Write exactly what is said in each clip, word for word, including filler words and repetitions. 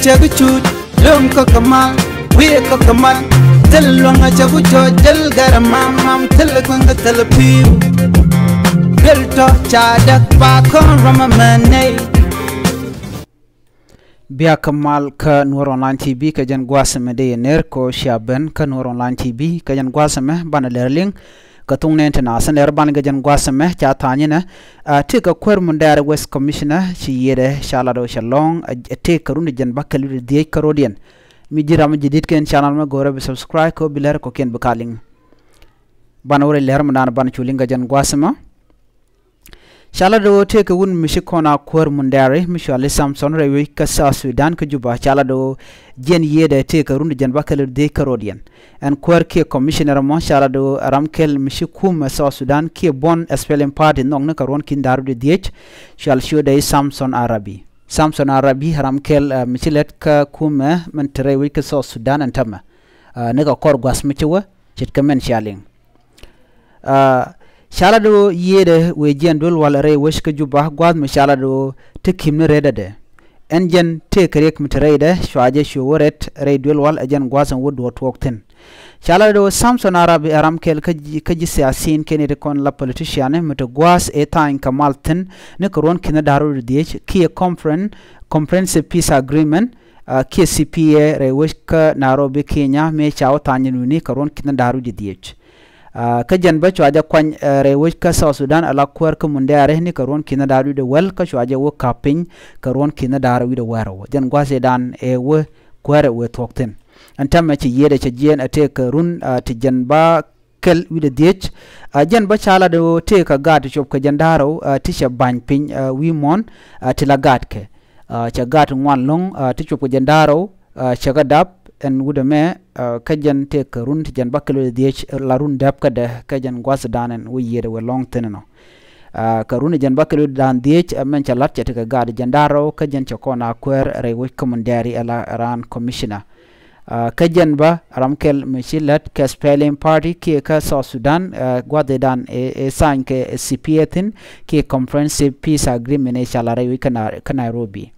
Cɛ bi cuc lom kä kɛ mal, wi̱i̱ kä kɛ mal. Thil luäŋ a cɛ bi cuc, thil gɛr mam mam, thil kueŋ kä thil pi̱w. Thil tɔ ca däk pa kɔn ram a mɛ nɛy. Bia kä mal kä Nuɔr Online T V kä jɛn gua̱a̱th mɛ dee yɛ ner kɔ cia ben kä Nuɔr Online T V kä jɛn gua̱a̱th mɛ banɛ lɛr liŋ. Kä thuŋ nɛn ti na sɛn lɛr ban kä jɛn gua̱a̱th mɛ ca tha̱a̱ny inɛ. Tëë kä kuäär Mundɛɛri West Commissioner ci yiëëdɛ ca lat ɣöö cɛ lɔ̱ŋ, tëë kä run jɛn bäkɛl wi̱cdɛ dhieec kä rɔ̱diɛn. Mi ji̱ ram ji̱ di̱t kɛn channel mɛ go̱rɛ bi subscribe kɛ ɣöö bi lɛr kɔ̱kiɛn bi ka liŋ. Ban wä rɛy lɛr mɛ dan ban cu liŋ kä jɛn gua̱a̱th mɛ. Ca lat ɣöö tëë kɛ wut mi ci kɔn a kuäär Mundɛɛri mi cɔali Samson rɛy wec kä South Sudan kä Juba, ca lat ɣöö jiɛn yiëëdɛ tëë kɛ run jɛn bäkɛl wi̱cdɛ dhieec kä rɔ̱diɛn. Ɛn kuäär kiɛ commissioner mɔ ca lat ɣöö ram kɛl mi ci kumɛ South Sudan kiɛ buɔ̱n S P L M party nhɔkni kɛ ruɔ̱n ki̱n da̱r wi̱cdɛ dhieec, cɔal ciötdɛ i̱ Samson Arabi. Samson Arabi ram kɛl mi ci lät kä kumɛ min te rɛy wec kä South Sudan ɛn tämɛ. Ni kɛ kɔr gua̱th mi ci wä ce̱tkɛ mɛn cia liŋ. Ca lat ɣöö yiëëdɛ wëë jiɛn duel wal rɛy wec kä Juba gua̱a̱th mi ca lat ɣöö te ki̱m ni rɛtdɛ. Ɛn jɛn tëë kɛ riɛk mi te rɛydɛ cua jɛ cuɛ wä rɛt rɛy duel wal, ɛ jɛn gua̱a̱th ɛn wä duɔ̱ɔ̱r tuɔɔk thi̱n. Ca lat ɣöö Samson Arabi ɛ ram kɛl kä ji̱, kä ji̱ siasin kɛn i̱ ti kɔn la politician mi te gua̱a̱th ëë tha̱a̱ny kɛ mal thi̱n ni kɛ ruɔ̱n ki̱n da̱r wi̱cdɛ dhieec kiɛ conference, Comprehensive Peace Agreement, kiɛ C P A rɛy wec kä Nairobi, Kenya, mëë ca wä tha̱a̱ny ni wi̱ni kɛ ruɔ̱n ki̱n da̱r wi̱cdɛ dhieec. Kä jɛn bä cua jɛ kuany rɛy wec kä South Sudan ala kuäär kä Mundɛɛri ni kɛ ruɔ̱n ki̱n da̱r wi̱cdɛ wäl kä cua jɛ wä ka̱p piny kɛ ruɔ̱n ki̱n da̱r wi̱cdɛ wäl rɛw. Jɛn gua̱a̱th ëë dan ɛ wä kuäärɛ wëë thuɔ̱k thi̱n. Ɛn tämɛ ci yiëëdɛ cɛ jiɛn ɛ tëë kɛ run ti jɛn bäkɛl wi̱cdɛ dhieec. Jɛn bä ca lat ɣöö tëë kɛ gaat ti cop kɛ jɛn da̱r rɛw ti cɛ ba̱ny piny wi̱i̱ muɔ̱ɔ̱n ti la gaatkɛ. Cɛ gaat ŋuan lo̱ŋ ti cop kɛ jɛn da̱r rɛw cɛ kɛ dap ɛn wut ɛmɛ. Kä jɛn tëë kɛ run ti jɛn bäkɛl wi̱cdɛ dhieec la run däp kädɛ kä jɛn gua̱a̱th dan ɛn wä yiëëdɛ wëë lɔ̱ŋ thi̱n ɛnɔ. Kä run jɛn bäkɛl wi̱cdɛ dhieec mɛn cɛ lat cɛ tekɛ gaat jɛn da̱r rɛw kä jɛn cɛ kɔn a kuäär rɛy wec kä Mundɛɛri ala raan commissioner. Kä jɛn bä ram kɛl mi ci lät kɛ S P L M party kiɛ kä South Sudan gua̱a̱th ëë dan ɛ tha̱a̱ny kɛ C P A thi̱n kiɛ Comprehensive Peace Agreement ëë ca la rɛy wec kä Nairobi.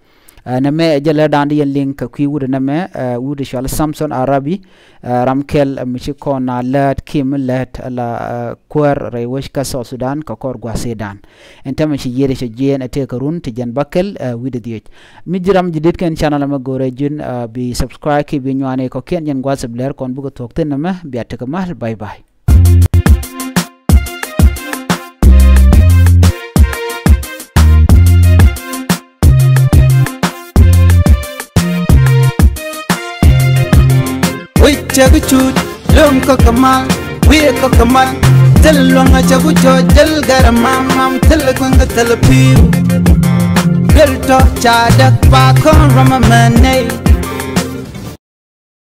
Nɛmɛ ɛ jɛ lɛr dan di yɛn liŋ kɛ kui̱ wut nɛmɛ wut cɔal Samson Arabi. Ram kɛl mi ci kɔn a lät kiɛ mi lät ala kuäär rɛy wec kä South Sudan kɛ kɔr gua̱a̱th ëë dan. Ɛn tämɛ ci yiëëdɛ cɛ jiɛn ɛ tëë kɛ run ti jɛn bäkɛl wi̱cdɛ dhieec. Mi ji̱ ram ji̱ di̱t kɛn channel ɛmɛ go̱rɛ ji̱n bi subscribe kiɛ bi nyuani kɔ̱kiɛn jɛn gua̱a̱th ëë bi lɛr kɔn bikɛ thuɔ̱k thi̱n nɛmɛ bia tekɛ mal. Bye bye. Wi̱c cɛ bi cuc lom kä kɛ mal, wi̱i̱ kä kɛ mal. Thil luäŋ a cɛ bi cuc, thil gɛr mam mam, thil kueŋ kä thil pi̱w. Thil tɔ ca däk pa kɔn ram a mɛ nɛy.